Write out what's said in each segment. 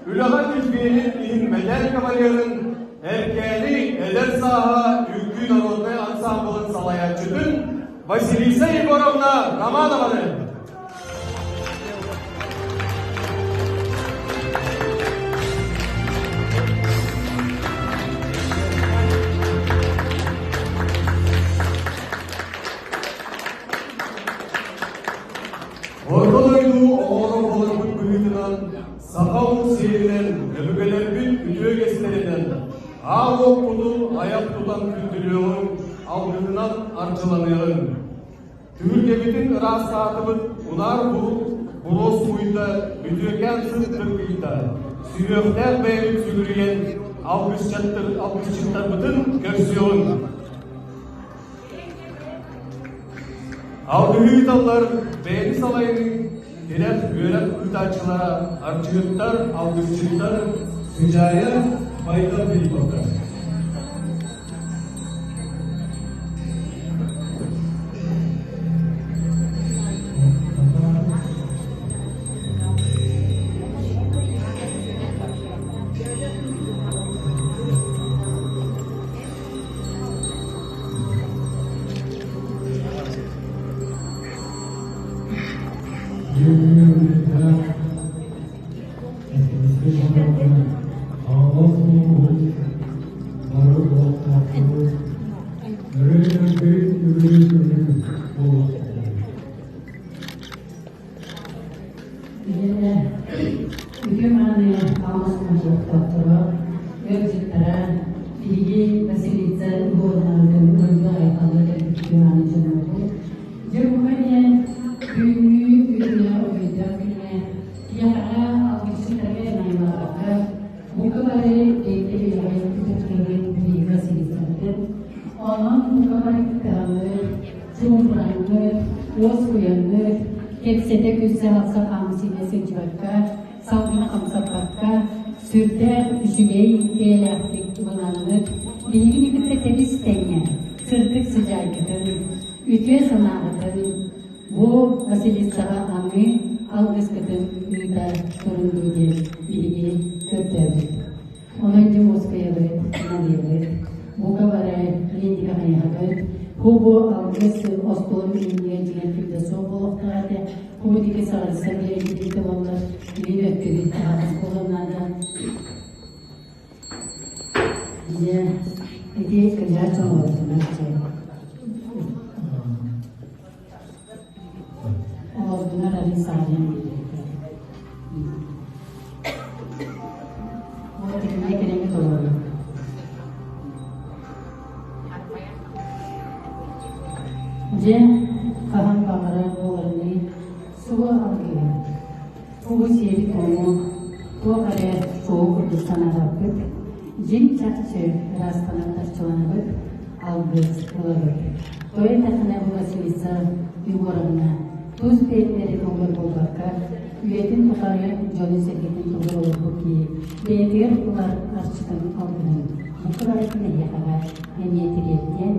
Үлэҕэ килбиэнин иһин мэтээл кавалерын Эркээни эдэр сааһа үҥкүү народнай ансаамбылын салайааччытын Василиса Егоровна Романованы. Орто дойду оҕолоро буоларбыт быһыытынан саха омук сиэринэн, өбүгэлэрбит үтүө үгэстэринэн аал уоппутун айах тутан күндүлүөҕүҥ, алгыһынан арчыланыаҕыҥ. Түһүлгэбитин ыраастаатыбыт, унаар буруо сууйда, үтүөкээн сыт дыргыйда, сүһүөхтээх бэйэбит сүгүрүйэн алгысчыттарбытын көрсүөҕүҥ. Алгыһы ыыталлар бэйэни салайыныы, тирэх үөрэх ыытааччылара, арчыһыттар, алгысчыттар, сыдьаайа, Майдан Филипповтар. Үтүө-мааны аҕыс олохтоохторо, ыалдьыттара, биһиги Василиса Егоровналыын дойду айхаллыы кэлбит үтүө-мааны дьоннорбут. Дьэ, бука диэн бүгүҥҥү күҥҥэ уруйдаах күҥҥэ киэһэҕэ алгысчыттарга наайылаабакка, бука бары бэйэтэ-бэйэҕэ ытыктыырын биһиги Василисабытын, онон бука бары кыттыһаммыт, чуумпураҥҥыт, уоскуйаҥҥыт, кэпсэтэ күлсэ-алса хаамсыйа сылдьыбакка, салгыны хамсаппакка, сүрдээх үчүгэй бэйэлээхтик ылынаҥҥыт, биһигини кытта тэбис-тэҥҥэ сырдык сыдьаайгытын, үтүө санааҕытын бу Василисаҕа аны алгыскытын ыыта турун дуу диэн биһиги көрдөөбүт. Онон дьэ уоскуйабыт, налыйабыт, бука бары линдика хайыһабыт, бу алгыс остуолун иннигэр дьиҥэр ким да суох буолуохтаах этэ, бу диэки саҕарыста биэрбитин буоллар, илин өттүгүн таһаҕас буолуон наада. Дьэ, ити кырдьаҕас дьон олордунар дьэ. Олордунар арыы саҕалыан биэрбэттэр. Вот итиннэ кэлэҥҥит олорор. Дьэ, хаһан баҕарар буоларыныы сугу алгыһы, тугу сиэри-туому, туох эрэ суоҕу курдук санаабаппыт, дьиҥ чахчы ыраастанан тарчыланабыт, алгыс ылабыт. Тоҕо этэххинэ бу Василиса Егоровна тус бэйэтин эрэ туһугар буолбакка, үйэтин тухары дьону-сэргэтин туһугар олорбут киһи бэйэтигэр ылар арчытын алгыһын бука барытын эһиэхэҕэ эмиэ тириэрдиэн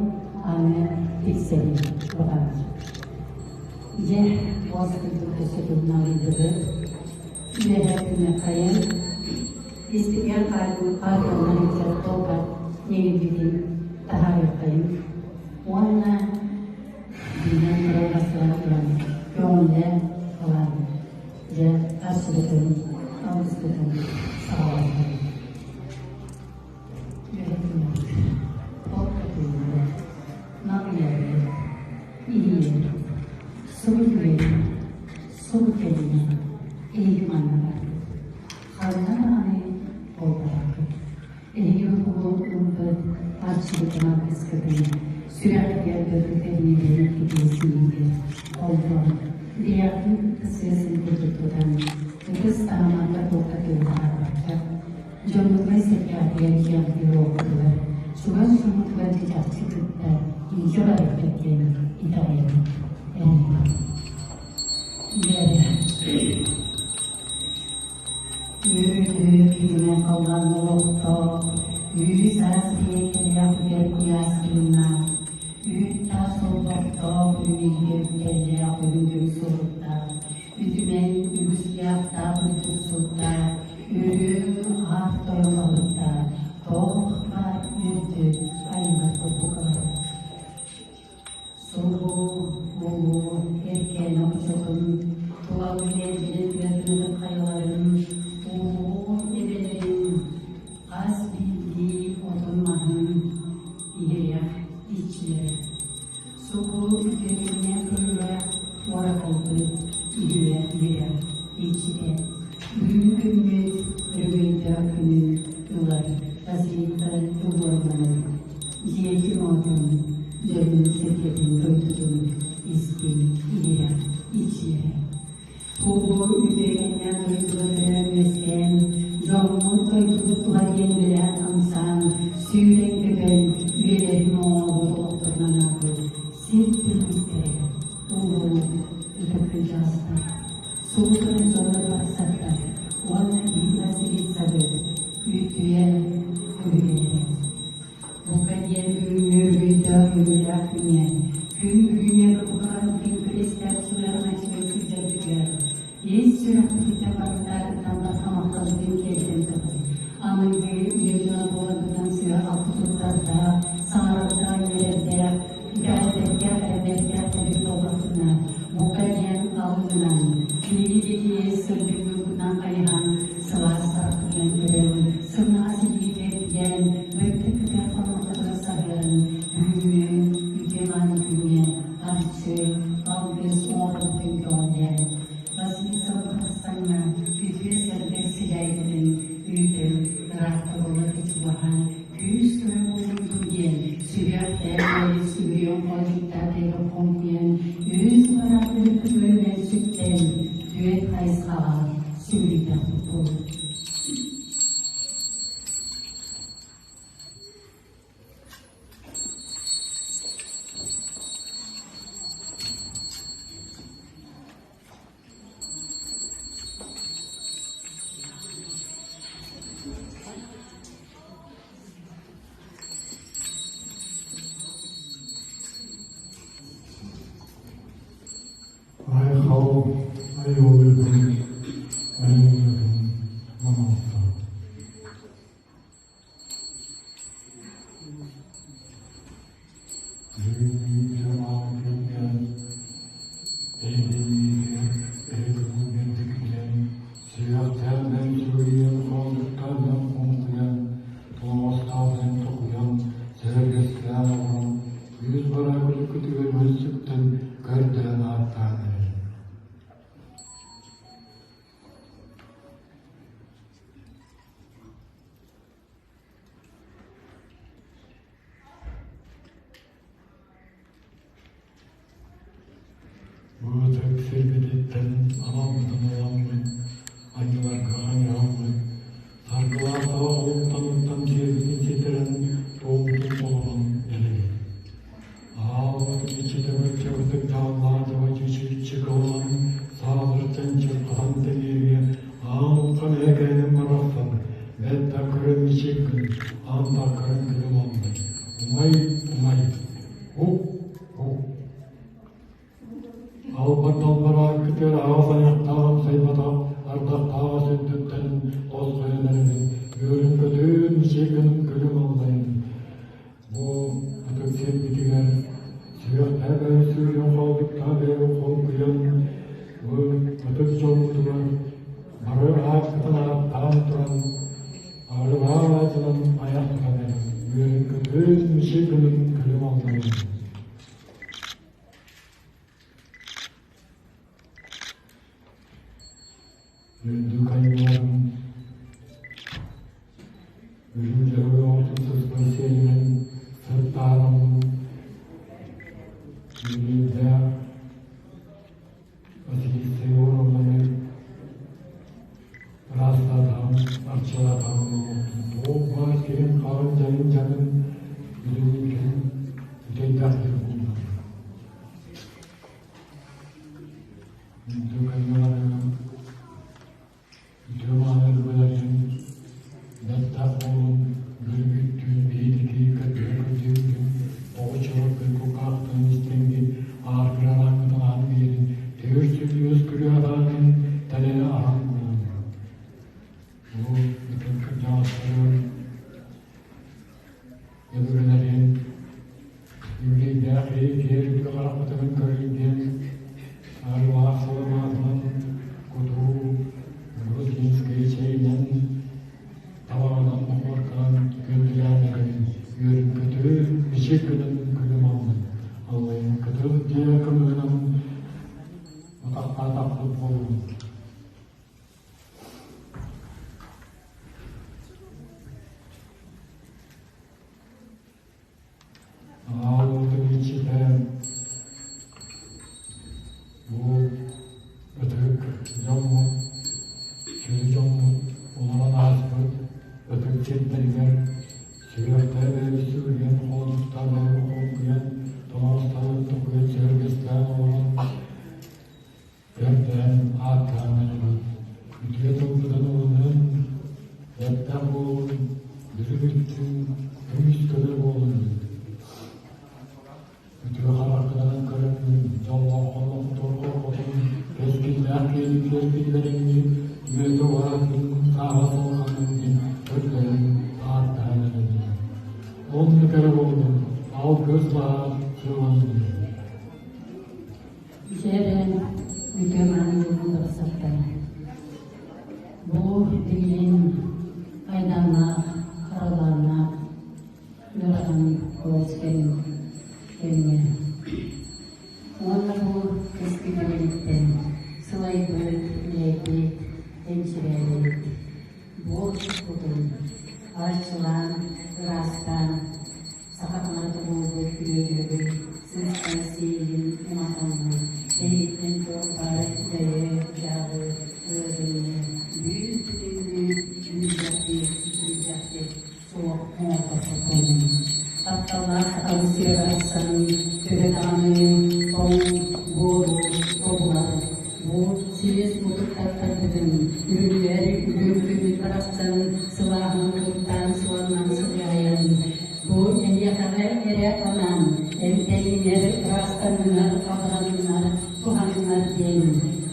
аны тиксэрин баҕарар. Дьэ, уос курдук өссө тылын арыйдыбыт. Үөһэ күнүөххэйэн истигэр хаалланан илдьэр толкар ньиэгирбитин таһаарыаххайын уонна биллэн турар бастыгар туран көҕүллээн ылан дьэ арсыбытын алгыспытын саҕалыаххайын. Үөһэ күнүөхпүт, толкуйдуубут, налыйабыт, иһийэбит, субу күөйэн, субу кэлинэн эһиги манна барбыт. Ханна даҕаны буолбатаххыт. Эһиги уһугун ылбыт арчыбытын алгыскытын сүрэххитигэр бөрүкүтэринэн кэтиэсиниҥҥит холбоон, бэйэҕитин кытта сыасын курдук тутан, ытыс таһымарга туохха тыыллаһарбакка, дьоммутугар-сэргэҕитигэр киэҕитигэр уоппутугар, чугас дьоммутугар дьэ-чахчы кытта илдьэ барыахпыт диэн итэҕэйэбит, эрэнэбит. Үөрүү күнүнэн халлаан олохтоох, үүс-аас сиэккэлээх үтэр куйаас тыыннаах, үүт-таас олбохтоох үүнэйгэ үктэллээх үрүҥ көмүс уһуктаах, үтүмэн үгүс ыйаахтаах үрдүк суттаах, Үрүҥ аар тойон балыктара туох баар үрдүк айылар курдук. Сулуу, улуу эркээни очотун, тулалыыр эргинэн тыатын хайаларын, улуу эбэлэрин, хас биирдии отун-маһын иһирэх иччилэрэ. Субу үтүөкэннээх тыллаах уоратылбыт иһирэх-иһирэх иччитэ. Бүгүҥҥү күммүт өрөгөйдөөх күнүн ылар Василита Егоровнаны дьиэтин-уотун, дьонун-сэргэтин дойдутун истиҥ иһирэх иччилэрэ. Улуу үтүөкэннээх дойдуга төрөөн-үөскээн, дьоммут дойдубут туһа диэн үлэлээн-хамсаан, сүүрэн-көтөн, үйэлэрин оҥоробут олохторун анаабыт сир түмүктэрэ улуу ытык кырдьаҕастар, субутун дьоннор барахсаттар уонна биир Василицабыт үтүө өбүгэлэрэ. Бука диэн бүгүҥҥү өрөгөйдөөх үөрүүлээх күҥҥэ, күн бүгүҥҥэ букатын күрэстээх сүрэҕинэччи сылдьарбытыгар, ис сүрэхпититтэн барытаатыттан барҕа махталбытын тиэрдэн туран, аныгы үйэ дьоно буоларбытынан сыыһа-халты туттардаах, саҥарардаах, үөрэрдээх, итэҕэллэрдээх, эрэнэрдээх эбит буоллахпытына, бука диэн алгынан, биһиги диэки сырдык ньуурбутунан хайыһан, сылаас харахпытынан көрөн, сымнаҕас илиитэ тиийэн, бэркэ күтэр хоннохторугар саһыаран, бүгүҥҥү үтүө-мааны күҥҥэ арчы, алгыс оҥорбутун көҕүлээн, Василиса Барахсаҥҥа үтүө сэргэх силээйбитин ыытын, ыраахтабыллар чугаһаан, күүс-көмө буолуҥ диэн сүһүөхтээх сүһүөх хоочуктаах хоҥкуйан, үс бараах күлүмэн сүктэн, түөрт хайысхаҕа сүгүрүйдэхпит буолуо. Айхал айылгытын айылгытын маналта. Бүгүҥҥү эйигинниир эһигини билэн, сүрэхтэринэн сүгүрүйэн, хондуктарынан хоҥкуйан, тоҥоҕостоохтон токуйан, сэргэстээн олорон, үс бараа күлүккүтүгэр сүктэн көрдөөн ааттаан эрэбин. Бу ытык сирбититтэн аналбытын ыламмыт, анньыларга хайыһаммыт, саргылаах таба холумтаныттан сиэрбитин ситэрэн, туоммутун толорон эрэбит. Аалбыт иччитэ быччабытык дьааллаах дьаба чүчүччү кыллан, саалыртан чырхатан тэҥииргэ аан уххан эһэкээним барахсан, бэт да көрөн мичик гын, аан да көрөн күлүм оннуй, умай, умай, ук, ук. Албан далбараан күтэр аҕыс айахтааҕым сайбатах ардахтааҕа сүрдүттэн тосхойон эрэбин, үөрүн-көтүн мичик гынын күлүм аллайын. Бу ытык сирбитигэр сүрэхтээх сүрүн холбуктаах бэйэбин холкуйан, бу ытык дьоммутугар бары ааккытын ааттаан туран, арылаан аатынан айах тутан эрэбин, үөрүн-көтүн мичик гынын күлүм аллайын. Үрдүк айылларын үрүҥ дьөһөгөй оҕотун сыспай сиэлинэн сыртаараммын үбүлүйдээх Василиса Егоровнаны ыраастаатаҕым, арчылаатаҕым буолуохтун. Туох баар сирин-хаҕын дьайын-дьаҥын билиниитин үтэйдэхтик буллум. Үрдүк айыларынан үтүө мааны өбүгэлэрин бэттэх буолун үөрбүттүүн биһиги көрдөһө-көрдөһүүтүн тоҕо чороккой кулгаахтарын истэҥҥин ааргырараҥҥытын аан биэрин түөр сүллүөс күрүө араанын тэлэйэ аһан булун. сирдэригэр сүрэхтэрэ бэйэбит сүгүрүйэн, холонуктаах бэйэбит хоҥкуйан, тоҥоостоон токуйан сэһэргэстээн олорон көрдөһөн, ааттаан ыҥырабыт. Үтүө тылбытын ылыныҥ, бэртэх буолун, бүтүн-бүттүүн көмүс-көбөр буолун. Үтүө хараххынан көрөҥҥүн, дьоллооххун охторго хотун, кэскиллээх киһини кэскиллэриҥҥин, үөтэ уһаатын, сааһа салҕаныҥ диэн көрдөһөн, ааттаан эрэбин. Оннук эрэ буоллун, алгыс баһаар сыаланнын. Дьэрэн үтүө мааны дьонун барсаттар. Бу билигин айдааннаах, харалааннаах ыарахан олус кэм кэмҥэ. Уонна бу кэскил үлэниттэн сылайбыт, үлэйбит, энчирээбит буор кутун арчылаан, ыраастаан саха таҥарата буолбут күрүө-дьүһүгүн сыыстан сиэлин уматаммыт, эһигиттэн туох баар дьайы-дьаһалы ыарыыны бүүс-бүтүннүү үүрдэхтик, үүрдэхтик суох оҥорбоппун. Тапталлаах сахабыт сирэ барахсан төһө даҕаны тоҥ буору тобулар, бу силис мутук таттарбытын, үрүлүйэр үрүҥ күммүт барахсан сылааһын куттаан суоннан сылыйан, бу эһиэхэҕэ эрэ анаан эмтэнинэр, ыраастанынар, абыранынар, туһанынар диэн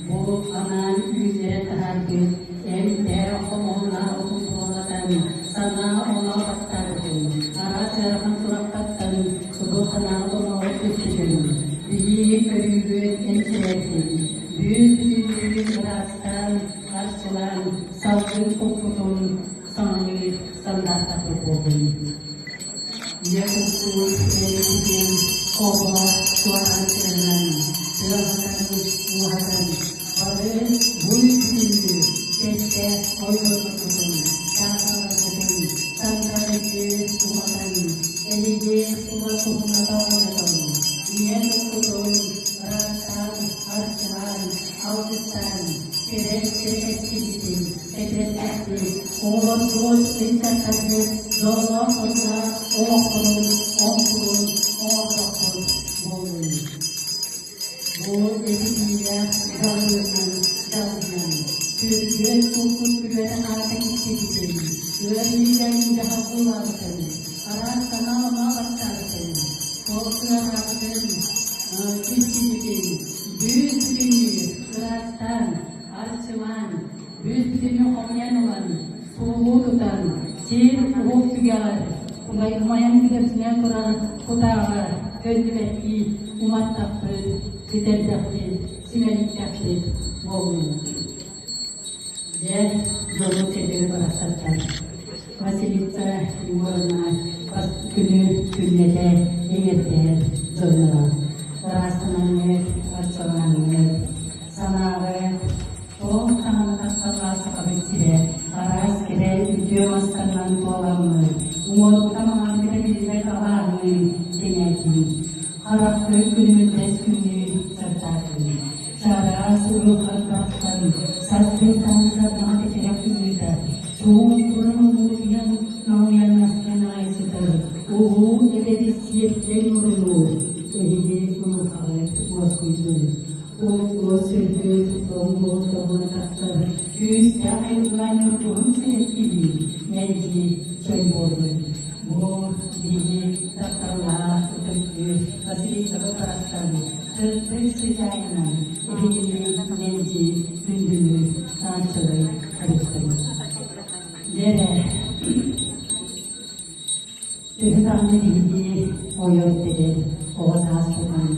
бу анаан үүннэрэн таһаарбыт эмтээх хомуһуннаах отун буолатан санаа-оноо баттаабытын, араас ыарахан сурахтартан субу санааҕыт-онооҕут түспүтүн, билии-көрүүгүт энчирэрдин, бүүс-бүтүннүү ыраастаан, арчылаан, салгын куппутун саҥалыы сандаартаппыт буоллун. Ийэ куппут бэйэбитин оҕо туораан сыһынан, тыаһатан, ууһатан, бары буй-бүтүннүү кэккэ ойдорбутун, тааталарбытын таҥнарыгы уматан, эһиги тула туһуната оонньотон, ийэ куппутун ыраастаан, арчылаан, алгыстаан, кэрэ кэскилбитин кэтирэппэппит, оҕолорбут, ыччаттарбыт дьоллоох-соргулаах олохторун оҥкулун оҥордохпут буоллун. Бу этитиилээх дьаллыынан дьаллынан, күргүөн кулкун күрүөтэ аата кистибитин, ыарыыларын дьаһаллаабытын, араас санаа-оноо баттаабытын, туох ыараабытын кистибитин, бүүс-бүтүннүү ыраастаан, арчылаан, бүүс-бүтүннүү хомуйан ылан, суулуу тутан, сир уһук түгэҕэр, умайан күлэпсинэн турар кутааҕар көннүбэттии уматтахпыт, сүтэрдэхпит, симэлиттэхпит буоллун. Дьэ, дьолу сирдэрин барахсаттар. Василиса Егоровна күнү күннэтэ эҥэрдэһэр дьонноро. Ыраастанаҥҥыт, арчыланаҥҥыт, санааҕыт, Ол хаһан тапталлаах Сахабыт сирэ араас кэрэ үтүө мастарынан туоламмыт, уҥуоргута маҥанныга биллибэт алааһыныы кэҥээтии. Харахтыы күлүмүрдэс күннүү сырдаатын. Чараас уйулҕан барахсан сарсыардаан сардаҥа кэчэрэх күннүүтэ чуумпуран улуутуйан налыйан наскан аҕай сытар улуу эбэбит сиэрдэн мурунуу эһиги уйулҕаҕыт уоскуйдун. Уот сирбит, оҥ-буол тобун тахсар, күүстээх айылҕа ньургуһун сирэттилии, мэлдьи чөл буоллун. Бу биһиги тапталлаах ытыктыыр Василисова барахсан сырдык сыдьаайынан эһигини мэлдьи күндүлүү саанчалыы харыстын. Дьэ, Төһө даҕаны биһиги ойор тэбэр оҕо сааспытын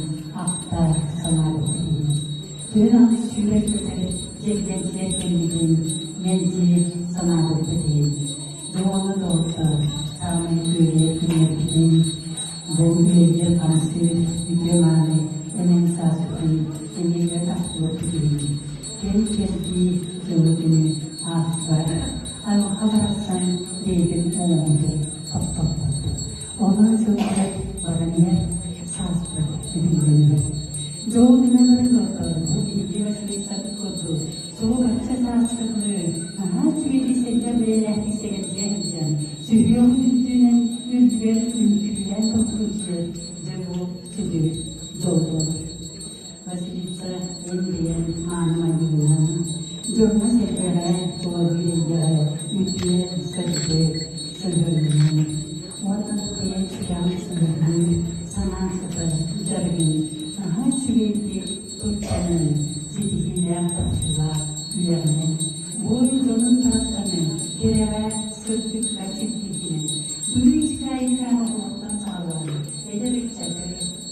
ахта санаабыппыт иһин, төһө даҕаны сүүрэр-көтөр дьэгдэрдэр кэммитин мэлдьи санаабыппыт иһин, дьэ уонна доҕоттор, саамай күөгэйэр күннэрбитин бу үлэлиир-хамсыыр үтүө-мааны эмэн сааспытын эмиэ ахтыбыппыт иһин, кэм-кэрдии дьылы-күнү ааспат, айылҕа барахсан бэйэтин оҥоһуутун тохтоппот. Онон сылдьар баран иһэр сааспыт үбүллэн иһэр. Дьол гыналарын бу биһиги Василисабыт курдук суох ачча сааскытыны наһаа үчүгэйдик сэргэ бэйэлээхтик сэгэлдьийэ сылдьан. Сүһүөҕү түмсүүнэн үрдүгэр үҥкүүлээн тохтууччу дьэ бу сүдү дьол буолар. Василиса эн бэйэҥ мааны майгыгынан дьоҥҥо-сэргэҕэ, тулалыыр эйгэҕэ үтүө, сырдык сыһыанынан уонна бэйэҥ сүрэҕиҥ сыһыанныыр, санаан сытар дьарыгын наһаа үчүгэйдик туттанан, ситиһиилээх тахсыылаах үлэҕинэн буой дьонун таптаны кэрэҕэ, сырдыкка сирдиигинэн быыс-каайка оҕолортон саҕалаан эдэр ыччаты,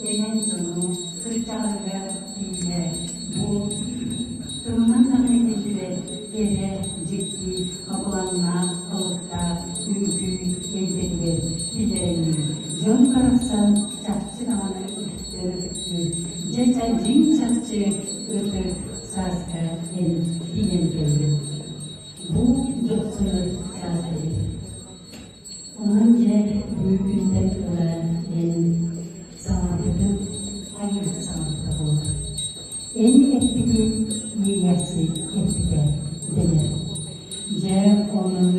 эмэн дьону кырдьаҕарга тиийэ бу тылынан даҕаны этиллибэт кэрэ, дьикти, абылаҥнаах, алыптаах үҥкүү эйгэтигэр киллэрэннин дьон барахсан чахчы даҕаны ытыктыан ытыктыыр, дьэ дьиҥ чахчы ытык сааска эн тиийэн кэллиҥ. Бу дьохсунут саас эбит. Онон дьэ бу күнтэн ыла эн саҥарбытыҥ айыы саҥарбыта буолар. Эн эппитин иэйээхсит эппитэ дэнэр. Дьэ онон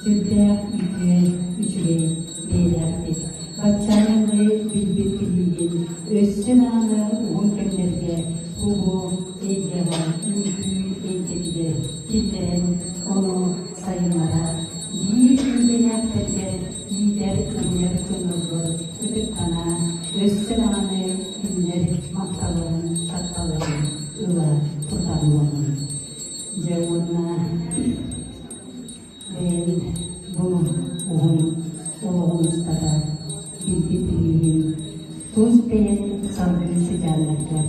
сүрдээх үтүө үчүгэй бэйэлээхтик баччааҥҥы билбит билиигин өссө даҕаны уһун кэмнэргэ кубу эйгэҕэ үҥкүү эйгэтигэр киллэрэн ону сайыннара биир идэлээхтэргэр иитэр уһуйар дьонноргор ытыктана өссө даҕаны кинилэр махталларын тапталларын ыла туталларын. Дьэ уонна бэйэм бу уһун олоҕум устата билбит билиигин тус бэйэм салгыы сыдьааннарга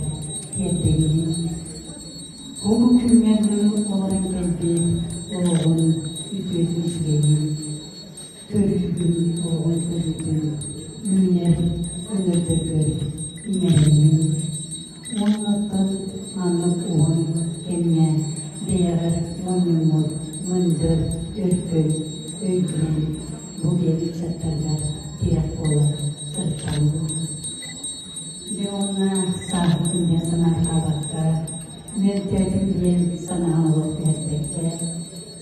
тиэрдэгин. Бу күҥҥэ олорон кэлбит олоҕун үтүөтүн үчүгэйин көрүүгүн, олоҕун көрүүтүн үүнэр өнөрдөргөр иҥэрэҥҥин уонна оттон маннык уһун кэмҥэ бэйэҕэр мунньуммут мындыр өркөн өйгүнэн бу биэс ыччаттарга тирэх буола сырыттаҕыҥ. Дьэ уонна сааһырдым диэн санаарҕаабакка, мөлтөөтүм диэн санаа олох түһэрбэккэ,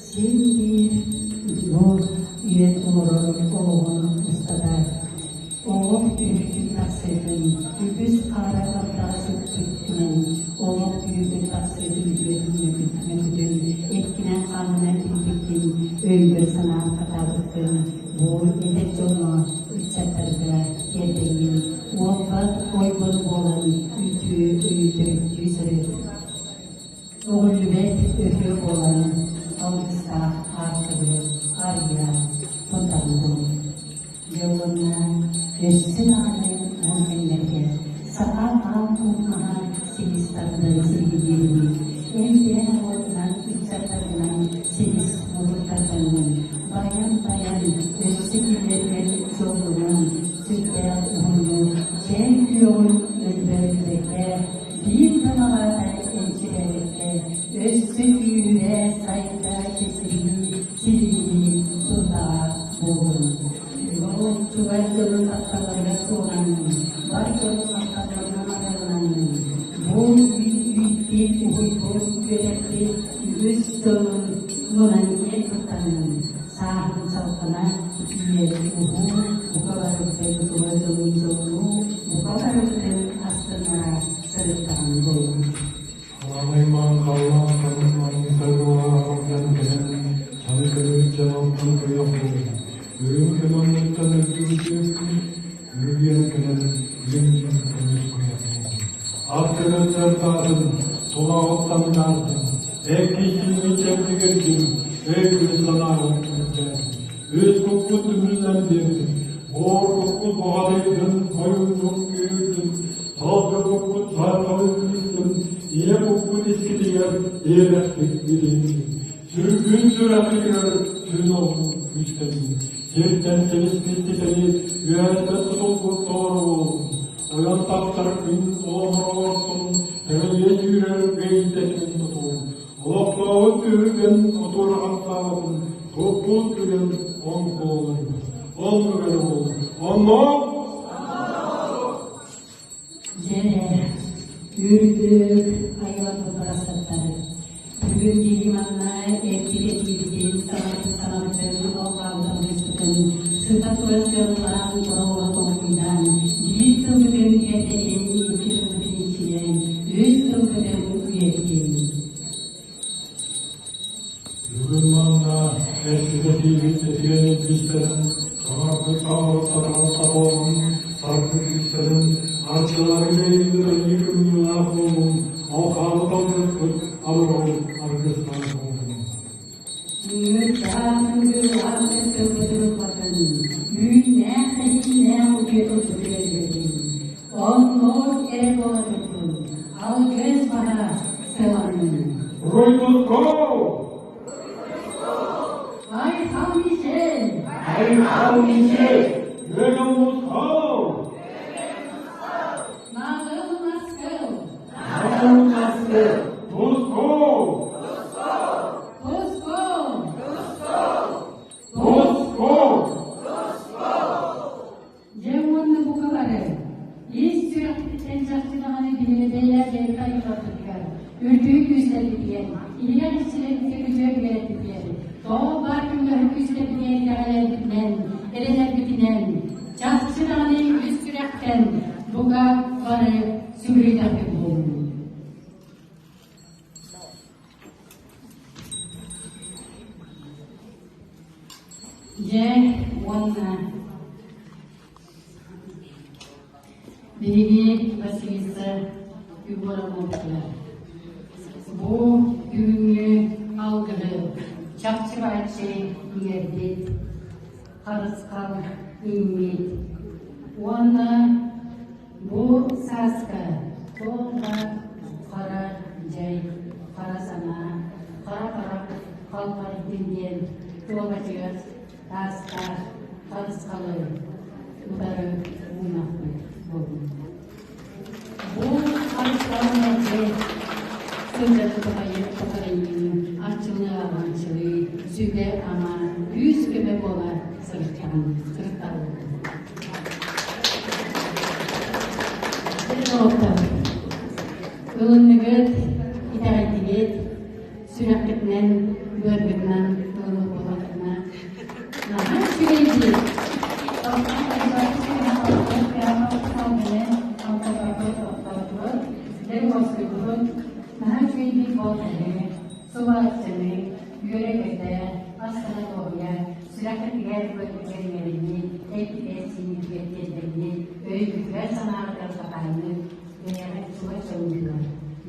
син биир бу үйэн олорор олоҕун устата олох түһүүтүн тахсыытын үгүс хаара ардаҕа сүппүтүнэн олох түһүүтүн тахсыытын үтүөтүн мөкүтүн эккинэн-хааҥҥынан билбиккин өйгөр-санааҕар хатаабыккын бу эдэр дьоҥҥо ыччаттарга тиэрдэҥҥин уолбат ойбон буолан үтүө өйү төрүттүү сырыт Өҕүллүбэт өһүө буолан алгыстаах аартыгы арыйа турдаҕым. Дьэ уонна өссө даҕаны уһун кэмнэргэ саха аал кууһаҕа силис тардан силигилиирин, эмтээх уотунан ыччаттарынан силис мутуктарданан, байан-тайан өссө кинилэргэр дьоллонон, сүрдээх уһуннук чээн күөҕүн өлбөөдүйбэккэ биир да баҕата энчирээбэккэ, өссө күүһүрэ сайда чэчирии, силигилии турдаҕа буоллун. Ол чугас дьонун тапталларыгар суоланнын, бар дьонун махталларынан арыалланнын, бу үүт-үүттүү уһуйбут, үөрэппит үгүс дьонун мунан киэн туттаннын, сааһын салҕана үйэ уһуу, бука барыбытын чугас дьонун дьоллуу, бука барыбытын астыннара сырыттаҕын буоллун. Халамаймаан халлаан ханнык манныктарга халдьан кэлэн, саны көрүҥ дьаһалтан көрүөх буоллум. Үрүҥ күн оннуттан үрдүк күн үрүйэн кэлэн илин көмүс куйах буоллум. Ат көнөттөр таатын, тулаҕыттан таардым, эккийтиҥҥин чэбдигирдим, өй-күн санааҕын түмүктээтим. Үс куккут түмүллэн биэрдим, буор куккут баҕатыйдын, ойууннук күүрдүм, Салгы куппут саарбалыы күүстүн, ийэ куппут искитигэр иэдэхтик билиннин. Сүргүн сүрэхпитигэр сүрүн олугун күүстэннин. Сиртэн силиспит титэри үөһэттэн тутулбут тоҕоро буоллун. Ойон тахсар күн олоҥхолорсун, тэҥэлиэ сүүрэр бэйдэтин тутуун. Олохтообут түһүлгэн отуора хамсаабатын, туппут күлэн оҥкуолун. Оннук эрэ буоллун. Оннук! Дьэ, үрдүк айыларбыт барахсаттар. Бүгүн киһи манна эппит этиибитин, саҥарбыт саҥабытын, алҕаабыт алгыспытын Сыта тура сыаллаан, тура-ура толкуйдаан, биир тылбытын үөтэниэн, икки тылбытын иччилээн, үс тылбытын үйэтитиэн. Бүгүн манна эстэтиибит этигэн илбистэрин, саҥарбыт саҥарбыт сатаҕын, саргы күүстэрин, арчылары дьайыыгыт айыы кымньыылаах буолуҥ, алхаабыт алгыспыт абырал аргыстаах буолуҥ. Ыҥырдаах-ыҥырыылаах тылбытын ылбатын, үүннээх-тэһииннээх үтүө тылбытын өлбөтүн, оннук эрэ буола турдун, алгыс баһа сыланнын. Руй-тускул! Айхал Мишель! Айхал Мишель! Үөдэн Мускул! Наҕыл Маскыл! Наҕыл Маскыл! Тускул! Тускул! Тускул! Дьэ уонна бука бары ис сүрэхпититтэн чахчы даҕаны билимэдэйэ бэйэтэ айылҕабытыгар, үрдүк күүстэрбитигэр, иһигэр иччилэрбитигэр үтүө үөрэтбитигэр, тоҕо баар көмөлөһөр күүстэрбитигэр итэҕэлэрбитинэн, эрэнэрбитинэн, чахчы даҕаны ис сүрэхтэн бука бары сүгүрүйдэхпит буоллун. Дьэ уонна биһиги Василиса Егоровна бу бүгүҥҥү алгыһы чахчы-бааччы иҥэрбит, харысхал иҥмит уонна Бу сааска туох баар хара дьай, хара санаа, хара харах халҕарыйтын диэн туолатыгар таастаах харысхалы утары уунахпыт буолбут. Бу харысхал мэлдьи сылдьар тухайыы, арчылыы аҕанчылыы, сүбэ-ама, күүс-көмө буола сырыттаҕын сырыттарбыт. Ылынныгыт, итэҕэйдигит, сүрэххитинэн, быаргытынан ылыммыт буоллаххытына, наһаа үчүгэйдик Наһаа үчүгэйдик буолтаһыы, субааччыны, үөрэ-көтө, астына дуоһуйа, Сүрэххитигэр быаргытыгар иҥэриннин, эппитигэр-сииҥҥитигэр тиэрдэриннин, өйгүтүгэр-санааҕытыгар хатааннын, бэйэҕит чугас дьоҥҥутугар,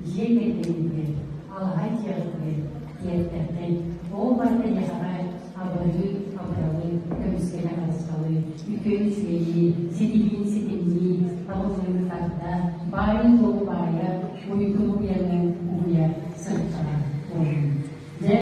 дьиэ кэргэҥҥитигэр, алаһа дьиэҕитигэр тиэрдэххит. Ол барыта эйиэхэҕэ абырыы, абыралы, көмүскэлэ харысхалы, үтүөнү-үчүгэйи, ситиһиини ситимнии, табыллыыны тарда, баайын-дуолу баайа, уйгуну уйана.